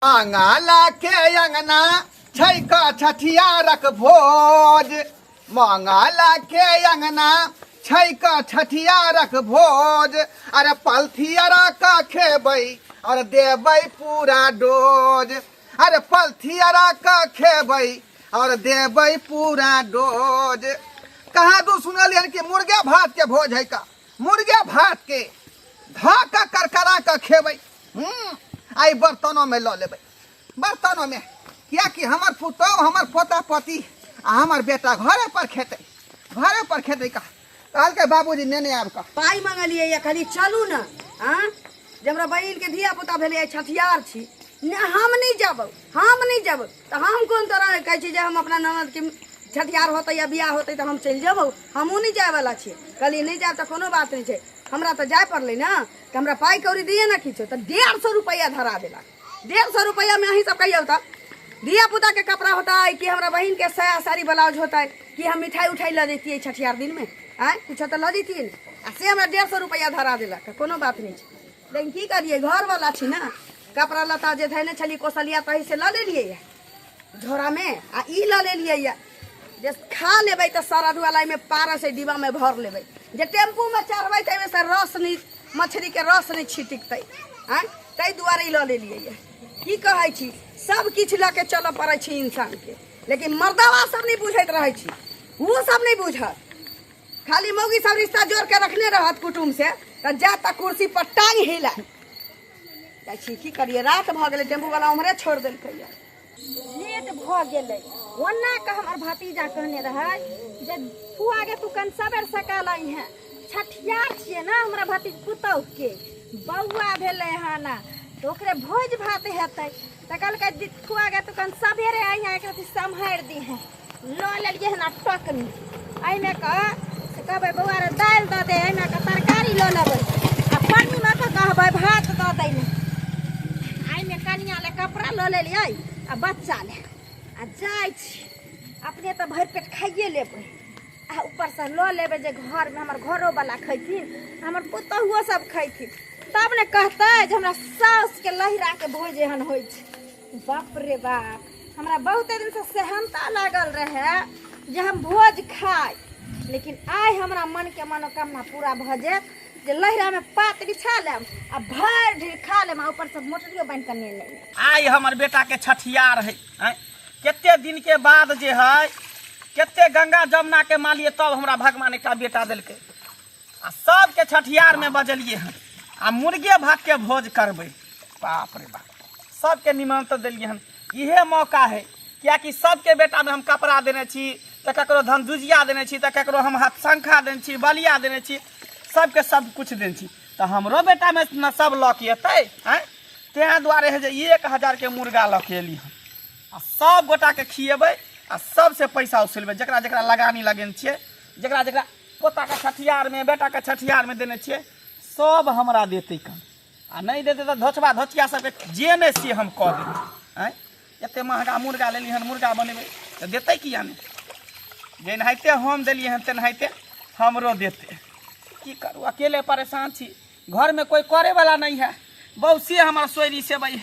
मंगला के अंगना छै क छठियारक भोज, मंगला के अंगना छै क छठियारक भोज। अरे पलथियरा क खेबै और देबै पूरा डोज, अरे पलथियरा क खेबै और देबै पूरा डोज। कहाँ दू सुनलियन कि मुर्गे भात के भोज है का, मुर्गे भात के धऽ कऽ करकरा कऽ खेबै। आइ बर्तनोमे लऽ लेबै, बर्तनोमे, किएकि हमर पुतोहु, हमर पोता पोती आ हमर बेटा घरे पर खेतै, घरे पर खेतै। का कहलकै बाबूजी नेने आबि कऽ पाइ मंगलियै या कहलियै चलू ने, आँ जे हमरा बहिनके धिया पुता भेलै, आइ छठियार छी ने, हम नहि जाब, हम नहि जाब। तऽ हम कोन तरह कहै छी जे हम अपना ननदके छठियार होतै या बियाह होतै तऽ हम चलि जेबौ, हमहूँ नहि जायवला छियै। कहलियै नहि जायब तऽ कोनो बात नहि छै, हमरा तऽ जाय पड़लै ने, तऽ हमरा पाइ कौड़ी दिए ने किछु। तऽ 150 रुपैआ धरा देलक। 150 रुपैआमे अहीं सब कहियौ तऽ धिया पुताके कपड़ा होतै कि हमरा बहिनके साया साड़ी ब्लाउज होतै कि हम मिठाई उठाई लऽ जैतियै छठियार दिनमे? आँय, किछो तऽ लऽ जैतियै ने। आ से हमरा 150 रुपैआ धरा देलक। कोनो बात नहि छै, लेकिन की करियै, घरवला छी ने। कपड़ा लत्ता जे धयने छलियै कोसलिया तही से लऽ लेलियै झोरामे, आ ई लऽ लेलियै जे खा लेबै तऽ श्राद्धवला एहिमे पारस एहि डिब्बामे भर लेबै, जे टेम्पूमे चढ़बै तऽ एहिमे से रस नहि, मछलीके रस नहि छिटकतै। आँय, ताहि दुआरे ई लऽ लेलियै। की कहै छी, सब किछु लऽ के चलऽ पड़ै छै इंसानके, लेकिन मर्दवा सब नहि बुझैत रहै छी, ओ सब नहि बुझत। खाली मौगी सब रिश्ता जोड़ के रखने रहत कुटुम्ब से, तऽ जायत तऽ कुर्सी पर टांग हिलाय जाइ छी। की करियै, रात भऽ गेलै, टेम्पू वाला उम्हरे छोड़ि देलकै। लेट भऽ गेलै। ओना के हमर भतीजा कहने रहै जे फुआ गे तू कन सबेर सकाल अइहें, छठियार छियै ने, हमरा भतीज पुतौह के बौआ भेलै हन तऽ ओकरे भोज भात हेतै। तऽ कहलकै फुआ गे तू कन सबेरे अइहें, एक रति सम्हारि दिहें। लऽ लेलियै हन टकनी, एहिमे कऽ से कहबै बौआ रे दालि दऽ दे, एहिमे कऽ तरकारी लऽ लेबै आ पन्नीमे कऽ कहबै भात दऽ दै लए। एहिमे कनिया लए कपड़ा लऽ लेलियै आ बच्चा लए, आ जाइ छी। अपने तऽ भरि पेट खाइए लेबै आ ऊपरसँ लऽ लेबै जे घरमे हमर घरोवला खैथिन, हमर पुतहुओ सब खैथिन, तब ने कहतै जे हमरा साउसके लहिराके भोज एहन होइ छै। बाप रे बाप, हमरा बहुते दिनसँ सेहनता लागल रहै जे हम भोज खाइ, लेकिन आइ हमरा मनके मनोकामना पूरा भऽ जायत जे लहिरामे पात बिछा लेब आ भरि ढेर खा लेब आ ऊपरसँ मोटरियो बान्हि कऽ नेने लेब। आइ हमर बेटाके छठियार है, आँय कते दिनके बाद जे है, कते गंगा जमुनाके मालिए तब हमरा भगवान एकटा बेटा देलकै, आ सबके छठियारमे बजलियै हन आ मुर्गे भातके भोज करबै। बाप रे बाप, सबके निमंत्रण देलियै हन। इहे मौका है, कियाकि सबके बेटामे हम कपड़ा देने छी, तऽ ककरो धन जुजिया देने छी, तऽ ककरो हम हाथ शंखा देने छी, बलिया देने छी, सबके सब कुछ देने छी, तऽ हमरो बेटामे ने सब लऽ के एतै। आँय, ताहि दुआरे है जे 1000के मुर्गा लऽ के एली हन आ सब गोटाके खिएबै आ सबसे पैसा वसूलबै, जकरा जकरा लगानी लगेने छियै, जकरा जकरा पोताके छठियारमे बेटाके छठियारमे देने छियै, सब हमरा देतै कन, आ नहि देतै तऽ धोचबा धोचिया सबके जे नहि से हम कऽ देबै। आँय, एते महगा मुर्गा लेली हन, मुर्गा बनेबै तऽ देतै किया नहि? जेनाहिते हम देलियै हन तेनाहिते हमरो देतै। की करू, अकेले परेशान छी, घरमे कोइ करैवला नहि है। बौसी हमर सोयरी से भाई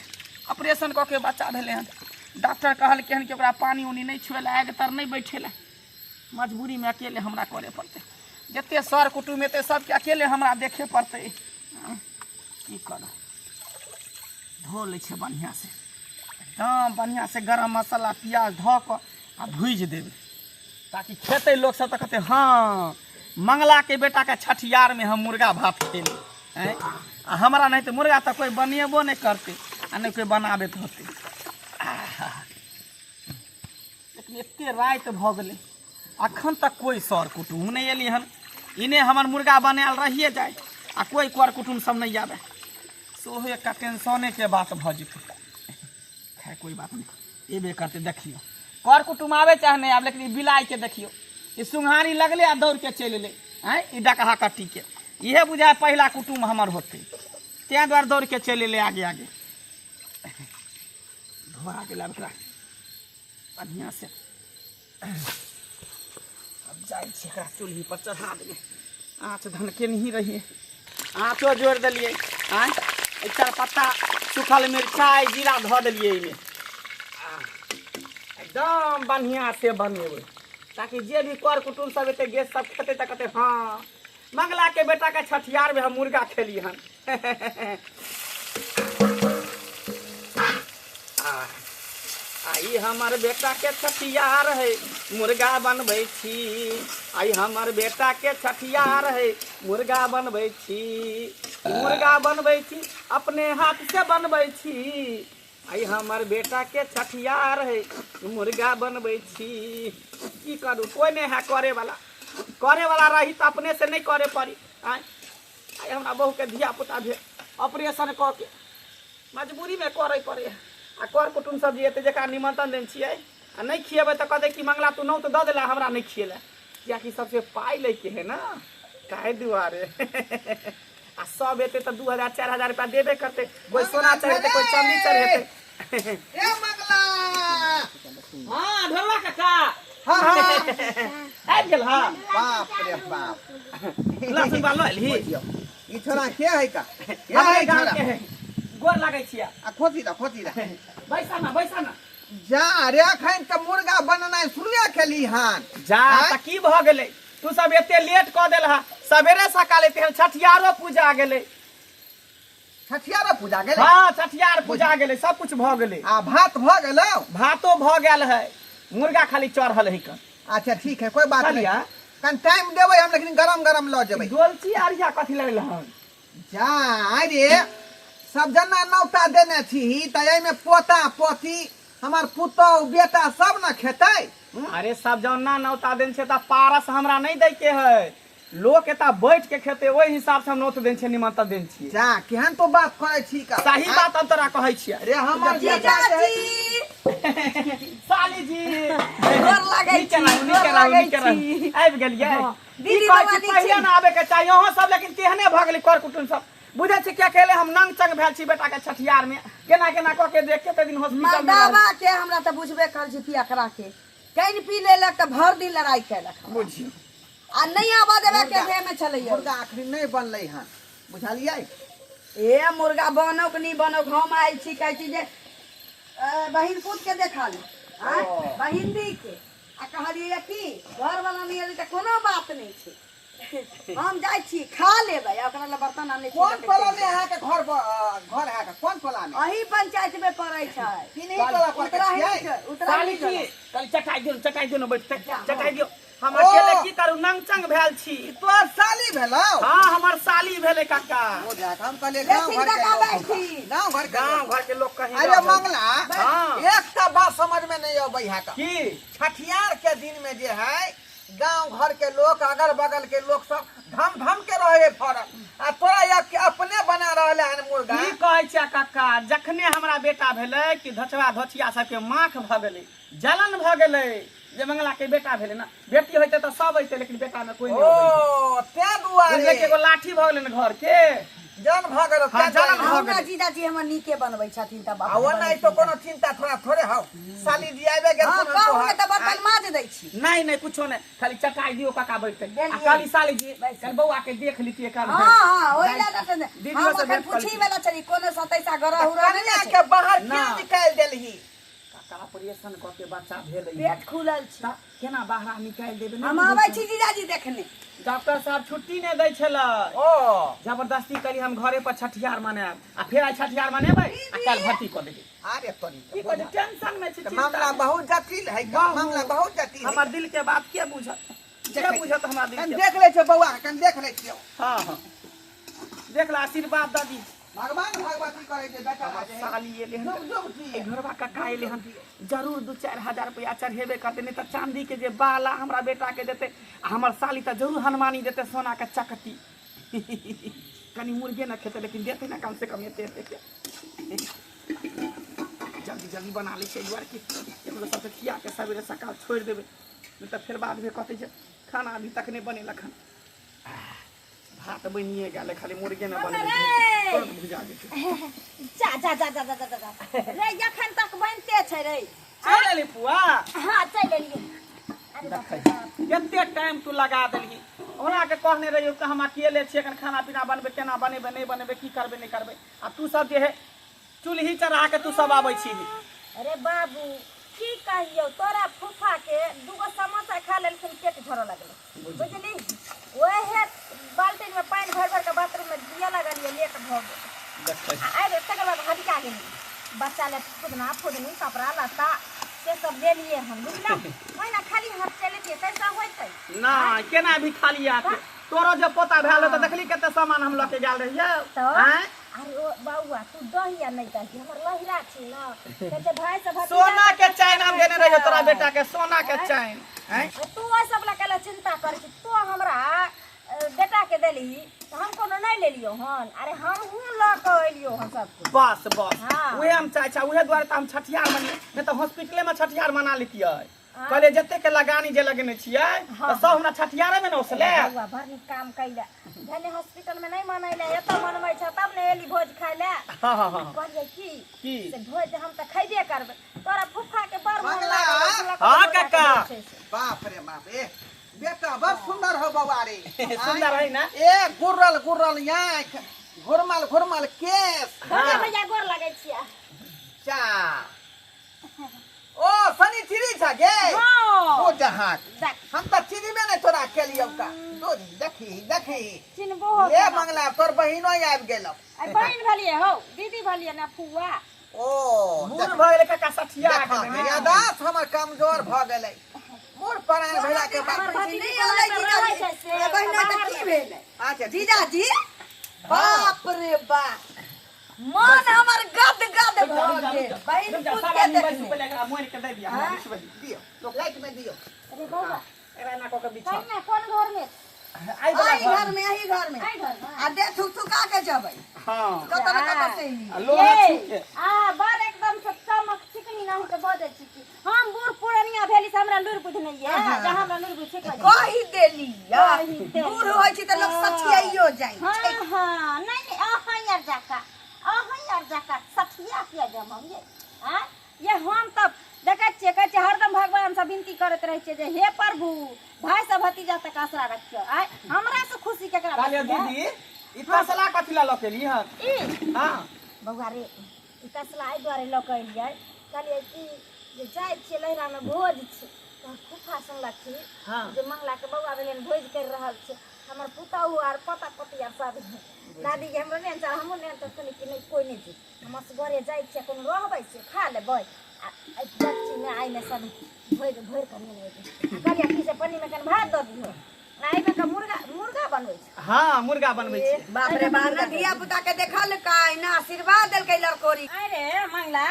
ऑपरेशन कऽ के बच्चा भेलै हन, डॉक्टर कहलकै हन कि ओकरा पानि उनी नहि छुए लए, आगि तर नहि बैठे लए। मजबूरीमे अकेले हमरा करे पड़तै, जते सर कुटुम्ब एतै सबके अकेले हमरा देखे पड़तै। की करू, धो लै छियै बढ़िआँसँ, एकदम बढ़िआँसँ गरम मसाला प्याज धऽ कऽ आ भुजि देबै, ताकि खेतै लोकसब तऽ कहतै हँ मंगलाके बेटाके छठियारमे हम मुर्गा भात खेली। आँय, आ हमरा नहि तऽ मुर्गा तऽ कोइ बनेबो नहि करतै आ नहि कोइ बनाबैत होतै। आहा, लेकिन एते राति भऽ गेलै, अखन तक कोइ सर कुटुम्ब नहि एलै हन। इने हमर मुर्गा बनायल रहिए जाय आ कोइ कर कुटुम्ब सब नहि आबै, सेहो एकटा टेंशनेके बात भऽ जेतै। खैर कोइ बात नहि, एबे करतै। देखियौ कर कुटुम्ब आबै चाहे नहि आबै, लेकिन ई बिलाइके देखियौ, ई सुंघारी लगलै आ दौड़ के चलि एलै। आँय, ई डकहा कट्टीके इहे बुझाय पहिला कुटुम्ब हमर होतै, ताहि दुआरे दौड़ के चलि एलै आगे आगे। धोआ गेल आब एकरा बढ़िआँ से। अब जाइ छी एकरा चूल्ही पर चढ़ा देबै। आँच धनके नहीं रहिए, आँचो जोड़ि देलियै। आँय, एक पत्ता सूखल मिरचाइ जीरा धऽ देलियै एहिमे। एकदम बढ़िआँ से बनेबै ताकि जे भी कर कुटुम सब एतै, गेस्ट सब खेतै तऽ कहतै हँ मंगला के बेटा के छठियार में हम मुर्गा खेली हन। आई हमर बेटा के छठियार है, मुर्गा बनबै छी। आई हमर बेटा के छठियार है, मुर्गा बनबै छी, मुर्गा बनबै छी, अपने हाथ से बनबै छी। आई हमर बेटा के छठियार है, मुर्गा बनबै छी। की करू, कोई नहीं है करे वाला। करे वाला रही तो अपने से नहीं करे पड़ी। आय आइ हमरा बहू के धिया पुता भेल, ऑपरेशन कऽ के मजबूरी में करे पड़े। आ कर कुटुम सब जे एतै जकरा निमंत्रण देने छियै आ नहीं खिएबै तऽ कहतै कि मंगला तू नौत दऽ देला हमरा नहीं खिएला, कियाकि सबसे पाइ लैके है ना, काहे दुआरे। आ सब एतै तऽ 2000 4000 रुपया देबे करतै, कोई सोना चढ़ेतै, कोई चांदी चढ़ेतै। ए मंगला। हाँ ढोलवा काका। हाँ हाँ आबि गेल। हाँ बाप रे बाप, लहसुन बाल लऽ एलही? ई छोरा के है का? के हमरे है गाँव छोरा? के है। गोर लागै छियै। आ खोसी दा, खोसी दा। बैसा ना, बैसा ना। जा रे, अखन तऽ मुर्गा बननाइ शुरुए केली हन। जा। आँय? तऽ की भऽ गेलै, तू सब एते लेट कऽ देलहा? सवेरे सकाल एते हम, छठियारो पूजा गेलै। छठियारो पूजा गेलै? हाँ, छठियार पूजा गेलै, सब कुछ भऽ गेलै। आ भात भऽ गेलौ? भातो भऽ गेल है, मुर्गा खाली चढ़ल है कन। अच्छा ठीक है, कोई बात नहीं। चलिया। कन टाइम देबै हम, लेकिन गरम गरम लऽ जेबै। डोलची आरिया कथी लगल हन? जा रे, सब जना नौता देने छी तऽ एहिमे पोता पोती, हमर पुतहु बेटा सब ने खेतै। अरे सब जना नौता देने छै तऽ पारस हमरा नहीं दै के है, लोक एता बैठ के खेतै ओहि हिसाब से हम नोत देने छियै, निमंत्रण देने छियै। जा, केहन तो बात करै छी का? सही बात हम तोरा कहै छियै। रे हमर बेटा जे है- जीजाजी। साली जी, गोर लागै नीके छी, रहू, नीके गोर रहू, लागै नीके रहू। छी। आबि गेलियै। हँ। की दीदी कहै बौआ छी, नीक पहिले छी। ने आबे के चाही अहाँ सब, लेकिन तेहने भऽ गेलै कर कुटुम सब। बुझै छी किया अकेले हम नंग चंग भेल छी बेटा के छठियार में, केना केना कऽ के देख कते दिन हॉस्पिटल में रहल। मर्दाबा के हमरा तऽ बुझबे कर छी, पियकरा के कनि पी लेलक तऽ भरि दिन लड़ाई केलक हमरा। बुझियौ। आ नहि आबऽ देबे के देह में छलैया। मुर्गा अखनी नहि बनलै हन, बुझलियै? ए मुर्गा बनौ कि नहि बनौ, हम आयल छी, कहै छी जे बहिन पूत के देखा ले, आँय? ओ। बहिन दी के आ कहलियै कि घर वाला नहि एलै तऽ कोनो बात नहि छै, हम जाइ छी खा लेबै आ ओकरा लए बर्तन आनै छी। कोन टोला में अहाँके घर घर है? कोन टोला में? अही पंचायत में पड़ै छै। तीन ही टोला पर के उत्तराही छियै? छै, उत्तराही साली जी, टोला। कल चटाई दियौ, चटाई दियौ ने, बैठते चटाई दियौ। हम ओ। अकेले की करू, नंग चंग भेल छी। तोहर साली भेलौ? हाँ, हमर साली भेलै काका। ओ जाक हम कहलियै गाँव बेसी घर के टका लोक। बैठी। गाँव घर के गाँव लोक। घर के लोग कहीं अरे रहल। मंगला, हाँ। एकटा बात समझ में नहीं अबै है का। की? छठियार के दिन में जे है गांव घर के लोग, अगल बगल के लोग सब धम धम के रहे फरक, आ तोरा एक अपने बना रहल हन मुर्गा। की कहै छियै काका, जखने हमरा बेटा भेलै कि धचवा धचिया सबके माख भऽ गेलै, जलन भऽ गेलै जे मंगला के बेटा भेलै ना। बेटी होइते तऽ सब अइते, लेकिन बेटा में कोई नहीं अबै। ओ तें दुआरे बुझलियै कि एगो लाठी भऽ गेलै ने घर के। जन भऽ गेल। हाँ, जलन भऽ हमरा गेलै। जीजाजी हमर नीके बनबै छथिन तऽ आ ओ नहि तो कोनो चिंता थोड़ा थोड़े हौ, साली जी आबे गेल। हाँ, कोनो कहू तोहर। ने तऽ बर्तन माज दै छी। नहीं नहीं, कुछो नहीं, खाली चटाई दियो काका बैठते। आ देलियै। काली साली जी, कल बौआ के देख लीतिए कल। हाँ हाँ, ओहि लए तऽ दीदियो हम से अखन भेंट कऽ पूछी ली। वाला छली, कोनो सतैसा गरह उरह नहि कन्या ने छै। के बाहर ना। क्यों निकालि देलही? काका, ऑपरेशन कऽ के बच्चा भेलै। पेट खुलल छै। तऽ केना बाहर निकालि देबै? नहि हम बुझै आबै छियै। छी जीजाजी देखने। डॉक्टर साहब छुट्टी नहि दै छलै। ओ जबरदस्ती करी हम घरे पर छठियार मनायब आ फेर आइ छठियार मनेबै आ काल्हि भर्ती कऽ देबै। अरे तोरी की कहै छै, टेंशन में छी, तऽ चिंता मामला में। बहुत जटिल है, बहुत। मामला बहुत जटिल है। हमर दिल के बात के बुझत, के बुझत हमरा दिल कनि के? देख लै छियौ बौआ के, कनि देख लै छियौ। हाँ हाँ, देख ला, आशीर्वाद दऽ दी। भगवान भगवती करै छै बेटा। हमर साली एलै हन। जुग जुग जी। ए घरवा काका एलै हन, जरूर 2-4 हजार रुपया चढ़ेबे करतै, नहि तऽ चांदी के जे बाला हमरा बेटा के देतै आ हमर साली तऽ जरूर हनुमानी देतै सोना के चकती। कनि मुर्गे न खेतै, लेकिन देतै ने कम से कम एते एते के। जल्दी जल्दी बना लै छियै, एहि दुआरे कि एकरो सबके खिया के सवेरे सकाल छोड़ि देबै, नहि तऽ फेर बादमे कहतै जे खाना अभी तक नहि बनेलक हन। भात बनिए गेलै, खाली मुर्गे ने बनेलै, तुरंत भुजा जेतै। जा जा जा जा जा जा जा रे, एखन तक बनिते छै रे। चलि एली पुआ? हाँ, चलि एलियै। अरे बाप रे बाप। कते टाइम तू लगा देलही। ओना के कहने रहियो कि हम अकेले छियै, एखन खाना पीना बनबे केना बनेबै नहि बनेबै की करबै नहि करबै, आ तू सब जे है चूल्ही चढ़ा के तू सब आबै छी। अरे बाबू की कहियौ, तोरा फूफा के दूगो समोसा खा लेलखिन पेट झरऽ लगलै बुझली। ओहे बाल्टीन में पानि भरि भरि के बाथरूम में दिअ लगलियै, लेट भऽ गेल। आबि तकर बाद हटिका गेली, बच्चा ले फुदना फुदनी कपड़ा लत्ता से सब लेलियै हन बुझलहुँ। ओहिना खाली हाथ चलितियै तैसा होइतै ना, केना भी खाली हाथ? तोरो जे पोता भेल तऽ देखली कते सामान हम लऽ के गेल रहियै। तऽ अरे ओ बौआ तू दही आ नहि दही, हमर लहिरा छी न, कहै छै भाय सब सोना के चैन हम देने रहियो तोरा बेटा के, सोना के चैन। तू ओहि सब लए कैला चिंता करै छी? तू हमरा बेटा के देलही तऽ हम कोनो नहि लेलियौ हन, अरे हमहूँ लऽ कऽ एलियौ हन सब कुछ। बस बस उहे हम चाहै छी, उहे दुआरे तऽ हम छठिहार मने नहि तऽ हॉस्पिटले में छठिहार मना लेतियै। कहलियै जते के लगानी जे लगेने छियै तऽ सब हमरा छठिहारे में ने ओसले। बौआ बड़ नीक काम कैले, भने हॉस्पिटल में नहीं मनैले, एतऽ मनबै छ तब ने एली भोज खाय ले। हाँ हाँ हाँ कहलियै की की से भोज हम तऽ खैबे करबै, तोरा फूफा के बड़ मोन मंगला। लागल। हाँ काका। बाप रे बाप, ए बेटा बड़ सुंदर हो बौआ रे। सुंदर है ना? ए गुर्रल गुर्रल आँख, घुरमल घुरमल केश। हाँ भैया गोर लगै छियै। चा ओ सनी चिड़ी छ गे? हाँ। ओ जहाँ देख। हम तऽ चिड़ी में नहीं तोरा केलियौ का दूध देखी देखी चिन्हबो हो ए मंगला तोर बहिनो आबि गेलौ। अरे बहिन भलिए हो, दीदी भलिए ना फुआ। ओ बूढ़ भऽ गेलै काका सठिया देखा, यादाश्त हमर कमजोर भऽ गेलै, मूड़ परान भेला के बाद। हमर भतीजी नहि अलै रहै जीजाजी। छै से, ए बहिना तऽ की भेलै? अच्छा जीजाजी बाप रे बाप, मन हमर गद गद भऽ गेल बहिन पूत के देखने। दियौ लाइट में दियौ। अरे बौआ दिया कहिना कोन घर में? एहि घर में, एहि घर में। एहि घर में। आ दे थुक थुका के जबै हाँ कतऽ न कतऽ से ही। लोहा ये, छू के। आ बड़ एकदम से चमक चिकनी नाही के बजै छी की। हम बूढ़ पुरनिया भेली से हमरा लुरि बुद्धि नहीं है, जहाँ हमरा लुरि बुद्धि छै कहि देली कहि देली। बूढ़ होइ छै तऽ लोक सठियाइयो जाइ हाँ छै। हाँ नहीं नहीं अहाँ यार जाका, अहाँ यार जाका सठिया किया जब हम ये हाँ ये हम तब देखै छियै, कहै छियै हरदम भगवान से विनती करैत रहै छियै जे हे प्रभु भाई सब भतीजा तक आसरा रखियो, आय हमरा से खुशी केकरा कहलियै भेटै? दीदी ई तसला कथी ला लऽ के एली हन? ई हाँ बौआ रे ई तसला एहि दुआरे लऽ के एलियै, कहलियै कि जे जाइ छियै लहिरा में भोज छै, तऽ फूफा सुनलखिन हाँ। जे मंगला के बौआ भेलनि भोज करि रहल छै, हमर पुतहु आर पोता पोती आर सब है। दादी के हमरो नहि चाह, हमहूँ नहि तऽ कहलियै कि नहि कोइ नहि जेतै, हम असगरे जाइ छियै, कोनो रहबै से खा लेबै आ डेकचीमे आइमे सब भरि भरि कऽ नेने एबै। आ कहलियै कि से पन्नीमे कनि भात दऽ दिहो, आ एहिमे के मुर्गा मुर्गा बनबै छै। हाँ मुर्गा बनबै छै। बाप रे बाप, ना धिया पुता के देखलकै ना आशीर्वाद देलकै लड़कोरी। अरे मंगला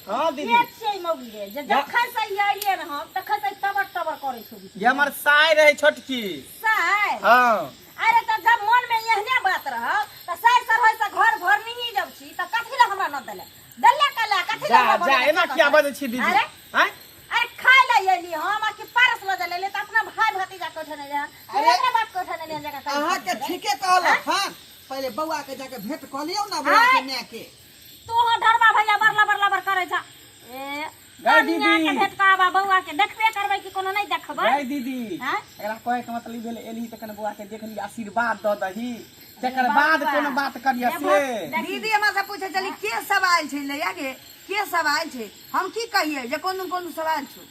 हाँ दीदी के छियै मौगी रे जे जखन से अइलियै ने हम तखन से तबर तबर करै छौ। ये हमर साय रहै छोटकी। साय? हाँ। अरे तऽ जब मन में एहने बात रह तऽ साय सरहोइ से घर भरनी जब छी तऽ कथी लए हमरा न देले देले कला कथी लए जा हमरा जा भरने एना से किया कथी? बजै छी दीदी? अरे आँय? अरे खाय लए अयली हम आ कि पारस लऽ जाय लेलियै तऽ अपना भाय भतीजा के उठेने रहन, अरे अपना बाप के उठेने रहन जकरा कहै अहाँ के छी। ठीके कहलक। हाँ पहिले बौआ के जाके भेंट कऽ लियौ ना बौआ के माय के। तू हो ढरबा भैया बड़ लबर लबर करै छ। ए गै कनिया के दीदी। भेंट कराबा बौआ के देखबे करबै कि कोनो नहीं देखबै? गै दीदी आँय? एकरा कहै के मतलब ई भेलै एलही तऽ कने बौआ के देखली आशीर्वाद दऽ दही, तकर बाद कोनो बात करिय से। दीदी हमरा से पूछे चली के सब आयल छै लैया गे, के सब आयल छै? हम की कहियै जे कोन कोन सब आयल छौ?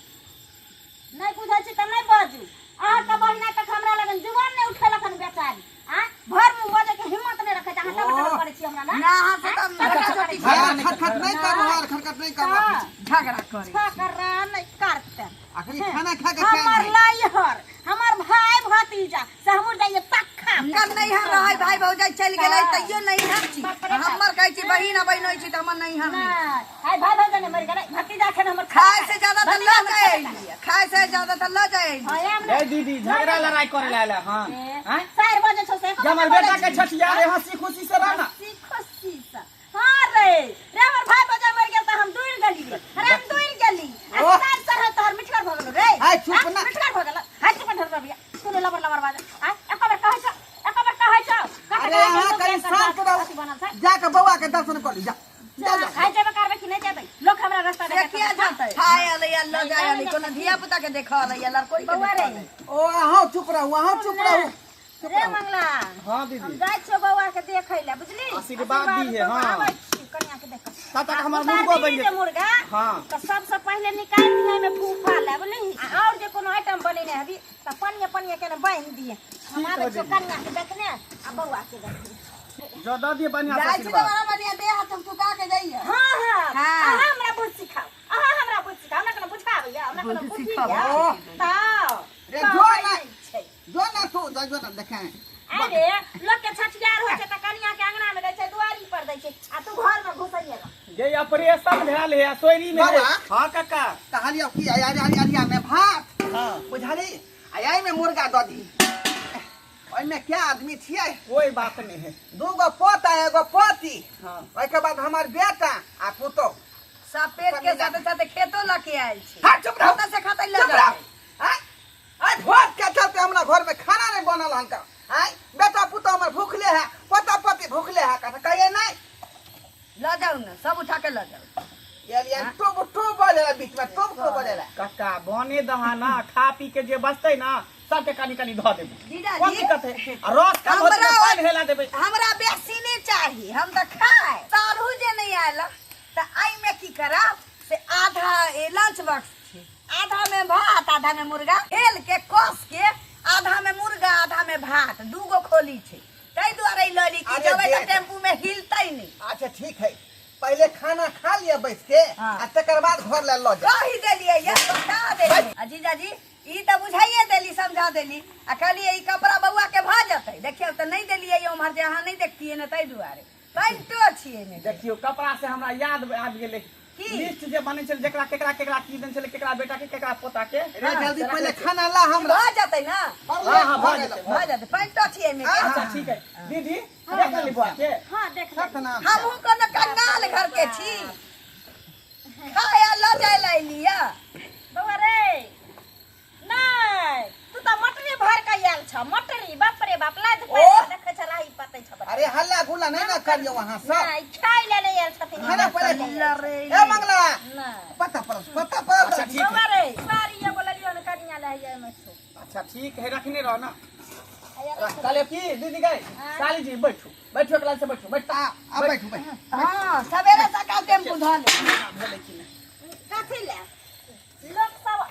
नहीं बुझै छी तऽ नहीं बाजू। अहाँ के बहिना तक हमरा लगन जुबान नहीं उठेलक हन बेचारी, आ भर मुंह बजै के हिम्मत नहीं रखै छै। अहाँ टबर टबर करै छी हमरा ना? ना, अहाँ से तऽ टबर टबर करै छी। हार खटखट नहीं करू, हार खटखट नहीं करू। झगड़ा करै। झगड़ा नहीं करते। अखनी खाना खा के चैन हमर है। लैहर हमर भाई भतीजा से हमर जाइए तक्खा। कर नहीं हर रहै भाई भौजाई चलि गेलै तैयो नहीं हर छी। हमर कहै छी बहिन अबै नहीं छी तऽ हमर नहीं हर नहीं। हाय भाई भौजाई नहीं मरि गेलै, भतीजा खन हमर खाय से ज्यादा तऽ लऽ जाय अइली, खाय से ज्यादा तऽ लऽ जाय अइली। गै दीदी झगड़ा लड़ाई करे ला आयल हन। आँय? 4 बजे छौ से जे हमर बेटा के छठियार है, हंसी खुशी से रह ना। हंसी खुशी से। हाँ रे रे हमर भाई भौजाई मरि गेल तऽ हम दूर गेली रे, अरे हम दूर गेली। आ सार सर तोहर मिठगर भऽ गेलो रे। हाय, चुप ना। मिठगर भऽ गेलो। हाय, चुप ढरबा भैया, तू लबर लबर बाज। आय एको बेर कहै छौ, एको बेर कहै छौ। अरे अहाँ कनि शांत रहू, बनल छै। जाके बौआ के दर्शन कऽ ली, जा जा जा। खाय जेबै करबै कि नहि जेबै? लोक हमरा रास्ता से देखा किया जेतै? खाय अलै या लऽ जाय अलै, कोनो धिया पुता के देखऽ अलै या लड़कोरी के बौआ देखऽ रे। अलै। ओ अहाँ चुप रहू, अहाँ चुप रहू। चुप रे रहू। मंगला हाँ हम दीदी जाइ छियौ बौआ के देखै लए बुझली आशीर्वाद दी है, दो, हाँ। आबै छी कनिया के देख तब तक हमर मुर्गो बनि जेतै। मुर्गा हाँ। तऽ सबसँ पहिले निकालि दिहे एहिमे फूफा लए बुझली आ आओर जे कोनो आइटम बनेने हेबी तऽ पनिये पनिये केने बान्हि दिहे हम आबै छियौ कनिया के देखने आ बौआ के देखने जो दऽ दिए बढ़िया से जाइ छी तऽ आशीर्वाद बड़ा बढ़िया देह हाथ चुका के जाइए हाँ हाँ हाँ। अहाँ हमरा बुझ सिखाउ अहाँ हमरा बुझ सिखाउ हमरा कोनो बुझाबैया हमरा कोनो बुद्धि बुद्धि सिखाउ। तऽ रे, तऽ जो होइ ना। नहि छै जो ना तू जो जो ना देखे अरे लोक के छठियार होइ छै तऽ कनिया के अंगना में दै छै दुआरी पर दै छै आ तू घर में घुसैये रह जे ऑपरेशन भेल है सोयरी में बाबा। हाँ काका कहलियौ कि अरिया में भात हाँ बुझली आ में मुर्गा दऽ दी ओहिमे क्या आदमी छियै कोई बात नहीं है दूगो पोता एगो पोती हाँ ओहिके बाद हमर बेटा आ पुतोह सब पेट के साथे साथे खेतो लऽ के आयल छी हाँ, चुप रहो। कतऽ से खतै लऽ चुप जाउ रहो। आँय? आँय, भोज के चलते हमरा घर में खाना नहीं बनल हन का आँय बेटा पुतोह हमर भूखले है पोता पोती भूखले है कथा कहिए नहीं लऽ जाउ ने सब उठा के लऽ जाउ ये टूब टूब बोले बीच में टूब टूब बोले काका बने दहा ना खा पी के जे बचतै ना सबके कनी कनी धऽ देबै जीजाजी कोन दिक्कत है आ रस कम होतै तऽ हमरा पानि हेला देबै हमरा बेसी नहि चाही हम तऽ खाय साढ़ू जे नहि आयल तऽ एहिमे की करब से आधा लंच बॉक्स छै आधा में भात आधा में मुर्गा हेल के कस के आधा में मुर्गा आधा में भात दूगो खोली छै ताहि दुआरे ई लऽ ली कि अरे जेबै तऽ देख। टेम्पू में हिलतै नहि अच्छा ठीक है पहले खाना खा लिया बैठ के हाँ। आ तकर बाद घर ले लऽ जा कहि देलियै ये बता देलियै आ जीजाजी ई तऽ बुझाइए देली समझा देली आ कहलियै ई कपड़ा बौआ के भऽ जेतै देखियौ तऽ नहि देलियै उम्हर जे अहाँ नहि देखतियै ने ताहि दुआरे पैंटो छियै ने देखियौ कपड़ा से हमरा याद आबि गेलै की? लिस्ट जे बनै छलै जेकरा केकरा केकरा की देने छलै केकरा बेटा के केकरा पोता के रे जल्दी पहले खाना ला हमरा भऽ जेतै ने हाँ, हाँ, भऽ जेतै, भऽ जेतै पैंटो छियै एहिमे के। अच्छा ठीक है दीदी देख लेली बौआ के हाँ देख ले सतनाम हमहूँ कोनो कंगाल घर के छी खाया लऽ जाय लए अयलियै बौआ रे नहि तू तऽ मटरी भर के आयल छ मटरी बाप रे बाप लाद ओ! देखै छ राही पतै छ अरे हल्ला गुल्ला नहीं ना करियो वहाँ सब नहि खाय ले नहि आयल छथिन खाना पहले रे ए मंगला नहि पता पर पता पर अच्छा ठीक है बौआ रे सारी एगो ललियो ने कनिया ले आइ मे छौ अच्छा ठीक है रखने रहो ना कहलिए की दीदी गए साली जी बैठू बैठू एक लाइन से बैठू बैठ आ आ बैठू बैठू हाँ सवेरे सकाल टेम्पू धऽ ले भेलै कि नहि कथी ले लोक सब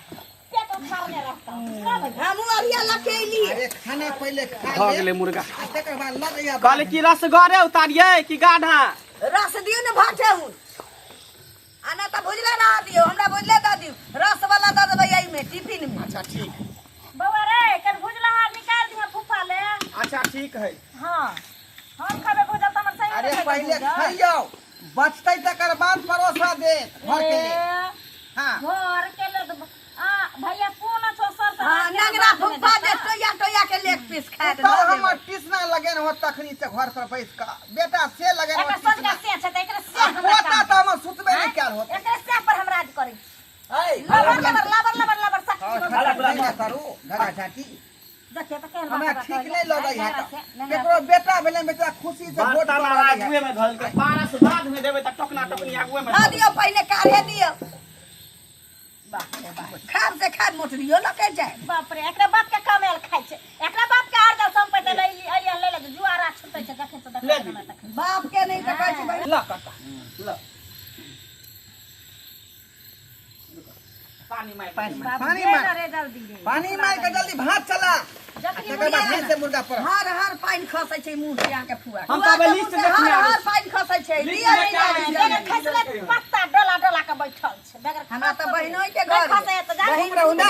पेट उखाड़ने रहता सब हमहूँ अरिया लऽ के अयलियै अरे खाना पहले खा भऽ ले गेलै मुर्गा आ तकर बाद लऽ जइया कहले कि रसगरे उतारियै कि गाढ़ा रस दियौ ने भाटे हुन आ नहि तऽ भुजले रह दियौ हमरा भुजले दऽ दियौ रस वाला दऽ देबै एहिमे टिफिन मे अच्छा ठीक बौआ रे कन भुजला निकाल दिहे फूफा ले अच्छा ठीक है हाँ हम खबे भुजल तऽ हमर सही अरे पहले खइयौ बचतै तकर बाद परोसा देत घर के लिए हाँ घर के ले आ भैया कोन छो सर से हाँ नगरा फुफा जे टोया टोया के लेग पीस खाए तो हमर टिसना लगेन हो तखनी से घर पर बैस के बेटा से लगेन हो एकर टिसना सोझका से छै त एकरे से आ हमरा पोता तऽ हमर सुतबे नहि कयल होत एकरे से पर हम राज करै छी है लबर लबर लबर लबर लबर सख्त नहीं ना करू घरा झाटी देखिए तऽ केहन हमरा बात ठीक नहीं लगै है नंगरा तऽ छै, नंगरा केकरो बेटा भेलै बेटा खुशी से वोट बर्तन दऽ आर रहलै है। आगुए में धल के पारस बाद में देबै तऽ टोकना टोकनी आगुए में धऽ दियौ पहिने काढ़े दियौ खाब से खाब मोटरियो लऽ के जाय बाप रे एकरा बाप के कमेल खाइ छै एकरा बाप के आर दल संपत्ति ले अइया ले ले जुआरा छुटै छै देखै छै ले देखै दीदी। हमरा तखन बाप के नहि तऽ कहै छै बहिन ल काका ल पानी मार पानी मार पानी दे मार। ना रे जल्दी रे पानी मार के जल्दी भात चला जखनी तकर बाद फेर से मुर्गा पर हर हर पानि खसै छै मुँह से अहाँके फुआ हम तऽ आब लिस्ट फुआ के मुँह से देखने हर आबै हर पानि खसै छै लिस्ट लिअ नहि लेके आबै जाइ छी। छै। बगैर खसले पत्ता डोला डोला के बैठल छै बगैर हमरा तऽ बहिनोइ के नहि घर खसै तऽ जा बहिन रहू ने।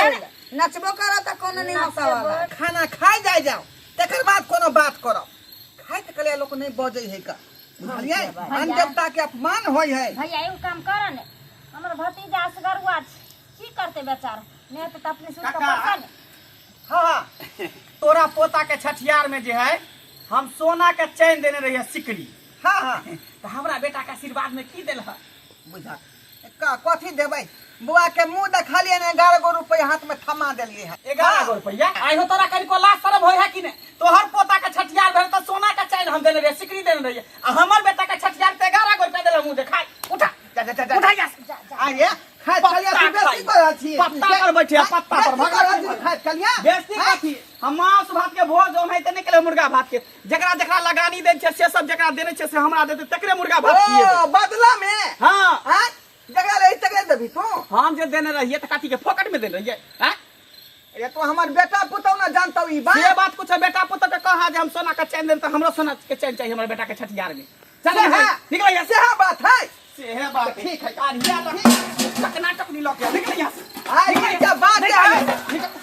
नचबो करत तऽ कोनो नहि हँसऽ खाना खाइ जाय जाओ तकर बाद कोनो बात करब खाइत कलिया लोक नहि बजै है का बुझलियै अन्न देवता के अपमान होइ है भैया एगो काम कर ने हमर भतीजा असगरुआ छै की करतै बेचारा नहि हेतै तऽ अपने सुन कऽ काका। पैसा ने हाँ हाँ तोरा पोता के छठियार में जे है हम सोना के चैन देने रहिए सिकड़ी हाँ हाँ तऽ हमरा बेटा के आशीर्वाद में की देल है बुझा का कथी देबै बुआ के मुंह देखलियै ने 11 गो रुपया हाथ में थमा देलियै है 11 गो रुपया आइ हो तोरा कनिको लाज शरम होय है कि नहि तोहर पोता के छठियार भेल तऽ सोना के चैन हम देने रहिए सिकड़ी देने रहिए आ हमर बेटा के छठियार तऽ 11 गो रुपया देल मुंह देखाय उठा जा जा जा जा उठा यहाँ से। आये खाइत पत्ता कलिया तू बेसी खाइ। कर रहल छी पत्ता पर बैठिया, पत्ता पर, बेसी कर रहल छी भगवान। खाइत कलिया बेसी कथी हम मांस भात के भोज ओनाहिते नहि केले मुर्गा भात के जकरा जकरा लगानी दै छै से सब जकरा देने छै से हमरा देते तकरे मुर्गा भात खिएबै। ओ बदला में हाँ आँय जकरा रही तकरे देबही तू हम जे देने रहिए तऽ कथी के फोकट में देने रहिए आँय अरे तो हमर बेटा पुतौ ना जानतौ ई बात से बात कुछ है, बेटा पुतोह के कहा जे हम सोना के चैन देम तऽ हमरो सोना के चैन चाहिए हमरा बेटा के छठियार में चल सेहा निकल यहाँ से सेहा बात है सेहे बात है। ठीक है। आर हिया लग टकना टकनी लऽ के निकल यहाँ से आइ निकल ई क्या बात निकल है यहाँ से, निकल।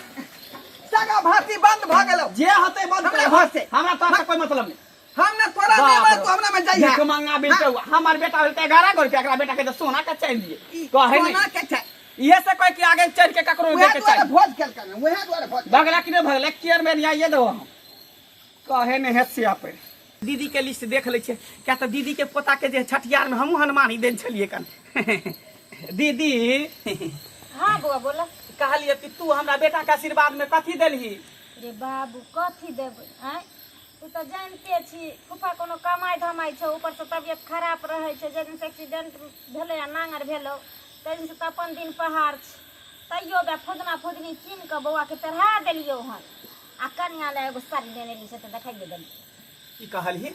सगा भाती बंद भ गेलौ जे होतै बंद हमरा कर घर से। हमरा तोरा से कोई मतलब नहीं हम ना तोरा नहीं मार तू हमरा में जाइए भीख मांगा बेटा हुआ हमार बेटा भेल 11 गो रुपया एकरा बेटा के तो सोना के चैन दिए कहे सोना नहीं के छै इहे से कहे कि आगे चढ़ के ककरो उहे दे के दुआरे चाही भोज केलकन उहे दुआरे भोज भगला कि नहीं भगला चेयरमैन या ये दो हम कहे नहीं है से पर दीदी के लिस्ट देख लै छियै क्या तऽ दीदी के पोता के जे छठियार में हमहूँ हनुमानी देन छलियै कन दीदी हाँ बौआ बोला कहलियै कि तू हमरा बेटा के आशीर्वाद में कथी देलही रे बाबू कथी देबै आँय तू तऽ जानिते छी फूफा कोनो कमाइ धमाइ छौ ऊपरसँ तबियत खराब रहै छै जाहि दिनसँ एक्सीडेंट भेलै आ नाङ्गर भेलौ ताहि दिनसँ तऽ अपन दिन पहाड़ छै तैयो बे फुदना फुदनी कीन कऽ बौआके चढ़ा देलियौ हन आ कनिया लए एगो साड़ी लेने रही से तऽ देखाइए देलियै की कहलही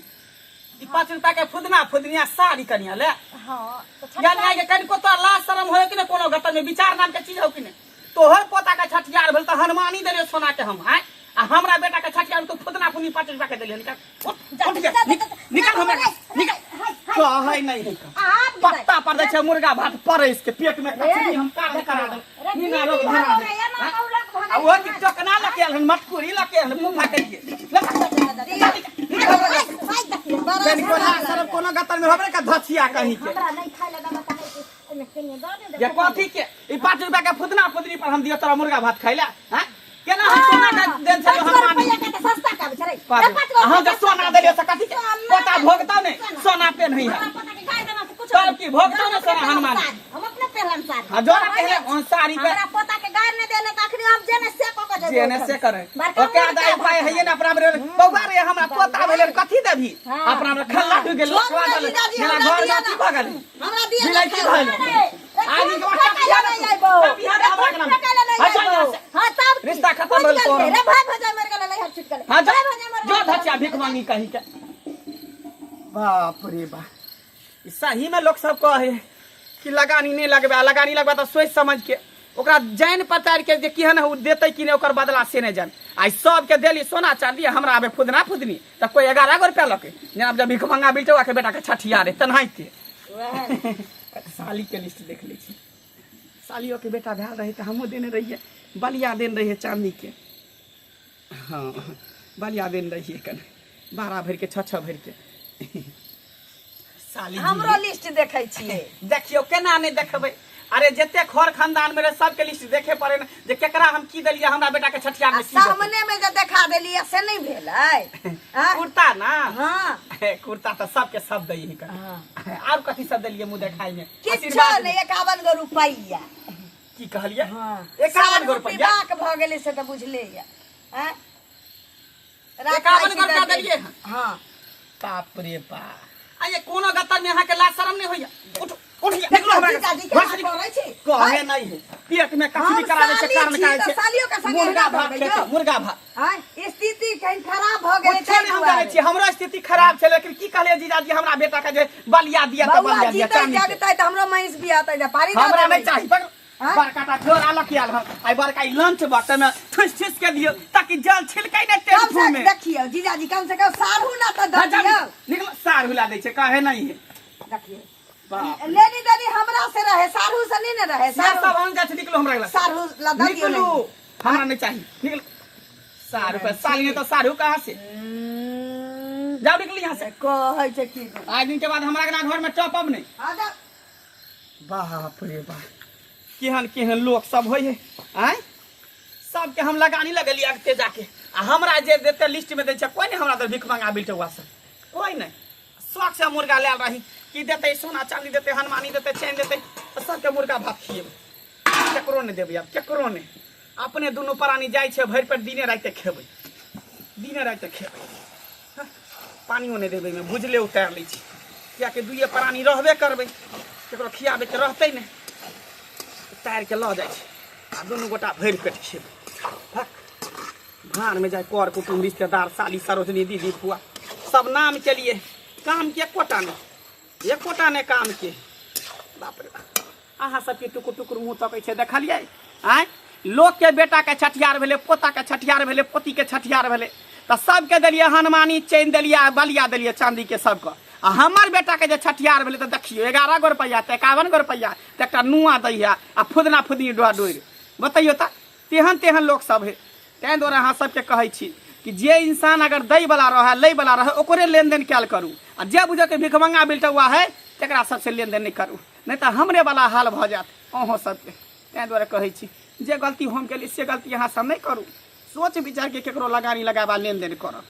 ई 5 रुपया के फुदना फुदनिया साड़ी कनिया ले हाँ तऽ यानी आइ के कनिको तोरा लाज शरम होय कि ने कोनो गतर में विचार नाम के चीज हो कि ने तोहर पोता के छठियार भेल तऽ हनुमानी देलियो सोना के हम आय आ हमरा बेटा के छठियार तू फुदना फुदनी 5 रुपया के देलियो निकाल उठ, जा, उठ जा, जा, जा, निकल निकल हमरा निकल कहै नहीं है आब पत्ता पर दै छै मुर्गा भात परैस के पेट में कचरी हम कार करा दे नीना रोग धरा दे आ वो की चकना लके आयल हन मटकुरी लके आयल हन मुंह फाके लिए तनिको लाज शरम कोनो गतर में होबे का धछिया कहीं के हमरा नहीं खाय लगा बता ओमे केने दऽ दे ये कथी के ई 5 रुपया के फुदना फुदनी पर हम दियो तोरा मुर्गा भात खाइला हैं केना हम सोना के देन छलियो हनुमान रुपया के तऽ सस्ता का बेचारे अहाँ जे सोना देलियो से कथी के पोता भोगता नहीं सोना पे नहीं है हमरा पता के गाय देना से कुछ तब की भोगता ने सोना हनुमान हम अपने पहलन साड़ी हाँ जोड़ा पहले ऑन साड़ी पे हमरा पोता के गाय नहीं देले तऽ अखनी हम जेने से कऽ के जेबै जेने से करे बड़का ओके मुर्गा दाई उपाय है ने अपना मेरे बौआ रे हमरा पोता भेले कथी देबी हाँ। अपना हमरा खल्ला डूब गेल छोड़ लखवा ना गेल जीजाजी, मेरा हमरा घर दिया में की ना। भऽ गेल हमरा दिया बिलाई की भऽ गेल आज ई के खाय लए नहीं आइबो। टपिया दे हमरा के नाम। खाय लए नहीं हाँ, चल आइबो। यहाँ से। हाँ, तब की? रिश्ता खत्म भेल बुझि तोहर। गेलियै। रे भाय भौजाइ मरि गेलै, नैहर छुटि गेलै। हाँ, जा भाय भौजाइ मरि जो गेलै। धचिया भीख मांगी कहीं के बाप रे बाप ई सही में लोग सब कहे कि लगानी नहीं लगबे आ लगानी लगबे तऽ सोचि समझ के ओकरा जानि पतारि के जे केहन है ओ देतै कि नहि ओकर बदला से नहि जान आइ सबके देली सोना चांदी हमरा आबे फुदना फुदनी तऽ कोई 11 गो रुपया लके जेना जब भीख मंगा बिलटौआ के बेटा के छठिया रे तेनाहिते साली के लिस्ट देख लै छी सालियो के बेटा भेल रहै तऽ हमहूँ देने रहियै बलिया देने रहियै चाँदी के हाँ बलिया देने रहियै कने 12 भरि के 6 6 भरि के साली जी। हमरो लिस्ट देखै छियै देखियौ केना नहि देखबै अरे जते खर खानदान में रहे सबके लिस्ट देखे पड़े ने जे केकरा हम की देलियै हमरा बेटा के छठियार आ में की देतै। सामने में जे देखा देलियै से नहि भेलै आँय? कुर्ता ना हाँ कुर्ता तऽ सबके सब दै है हाँ। आर कथी सब देलियै मुँह देखाइ में किछो आशीर्वाद नहि 51 गो रुपैआ की कहलियै हाँ 51 गो रुपैआ बाक भऽ गेलै से तऽ बुझले यऽ आँय? रात 51 गो खाइ छी रुपैआ तऽ- देलियै हँ हाँ बाप रे बाप आ ये कोनो गतर में अहाँके लाज शरम नहि होइया उठ उठ निकलो हमरा जीजाजी घर केना से निकलो। करै छी? कहे नहीं है पेट में कथी हम भी करा दै छै साली कान छी करा तऽ छै सालियो के संगे मुर्गा एना भात भऽ खेतै गेलियौ। मुर्गा भात आँय? स्थिति कहीं खराब भऽ गेलै कुछो नहीं हम जानै छियै हमरो स्थिति खराब छै लेकिन की कहलियै जीजाजी हमरा बेटा के जे बलिया दिया तऽ बौआ बलिया दिया जीतै चांदी के। जगतै तऽ हमरो महींस बियातै तऽ पारी दऽ हमरा देबै। नहीं चाही पकड़ आँय? बड़का टा झोरा लऽ आयल हन आइ बड़का ई लंच बॉक्स में ठुस ठुस के दियौ ताकि जल छिलकै ने कम टेम्पू से में देखियौ जीजाजी कम से कम साढ़ू ना तऽ दऽ हाँ, जा, दियौ निकल सार हुला दै छै कहे नहीं है देखियौ बाप लेनी देनी हमरा से रहे साढ़ू से नहीं ने रहे से साढ़ू सब हम जाइ छी निकलू हमरा लग साढ़ू ला दऽ दियौ निकलू नहीं। हमरा नहीं चाहिए निकलू सारू पर साली तो सारू कहाँ से जाओ निकलू यहाँ से कहै छै की आज दिन के बाद हमरा के घर में टॉप अप नहीं हाँ जा बाप रे बाप केहन केहन लोक सब होइ है आँय सबके हम लगानी लगलियै अगते जाके आ हमरा जे देते लिस्ट में दै छै कोई नहीं हमरा तऽ भीख मंगा बिलटौआ सब कोई नहीं शौक से मुर्गा लायल रही कि देतै सोना चांदी देतै हनुमानी देतै चैन देतै तऽ सबके मुर्गा भात खिएबै केकरो नहि देबै आब केकरो नहि अपने दुनू प्राणी जाइ छै भरि पेट दिने राति खेबै दिने राति खेबै हँ, पानियो नहि देबै ओहिमे भुजले उतारि लै छी किएकि दुइए प्राणी रहबे करबै केकरो खियाबैके रहतै नहि उतारि के लऽ जाइ छै आ दुनू गोटा भरि पेट खेबै भक भाड़ में जाए कर कुटुम्ब रिश्तेदार साली सरोजनी दीदी फुआ सब नाम के लिए काम के एकोटा नहि एकोटा नहि काम के बाप रे बाप अहाँ सबके टुकुर टुकुर मुँह तकै छै देखलियै आँय लोकके बेटाके छठियार भेलै पोताके छठियार भेलै पोतीके छठियार भेलै तऽ सबके देलियै हनुमानी चैन देलियै आ बलिया देलियै चाँदीके सबके आ हमर बेटाके जे छठियार भेलै तऽ देखियौ 11 गो रुपैआ तऽ 51 गो रुपैआ तऽ एकटा नुआ दै है आ फुदना फुदनी डोरा डोरि बतैयौ तऽ तेहन तेहन लोक सब है ताहि दुआरे अहाँ सबके कहै छी कि जे इंसान अगर दै वाला रहै लै वाला रहै ओकरे लेनदेन कयल करू आ जे बुझौ कि भिखमंगा बिलटौआ है तकरा सबसे लेनदेन नहि करू नहि तऽ हमरे वाला हाल भऽ जायत अहूँ सबके ताहि दुआरे कहै छी जे गलती हम केली से गलती अहाँ सब नहि करू सोच विचारके केकरो लगानी लगाबा लेनदेन करब।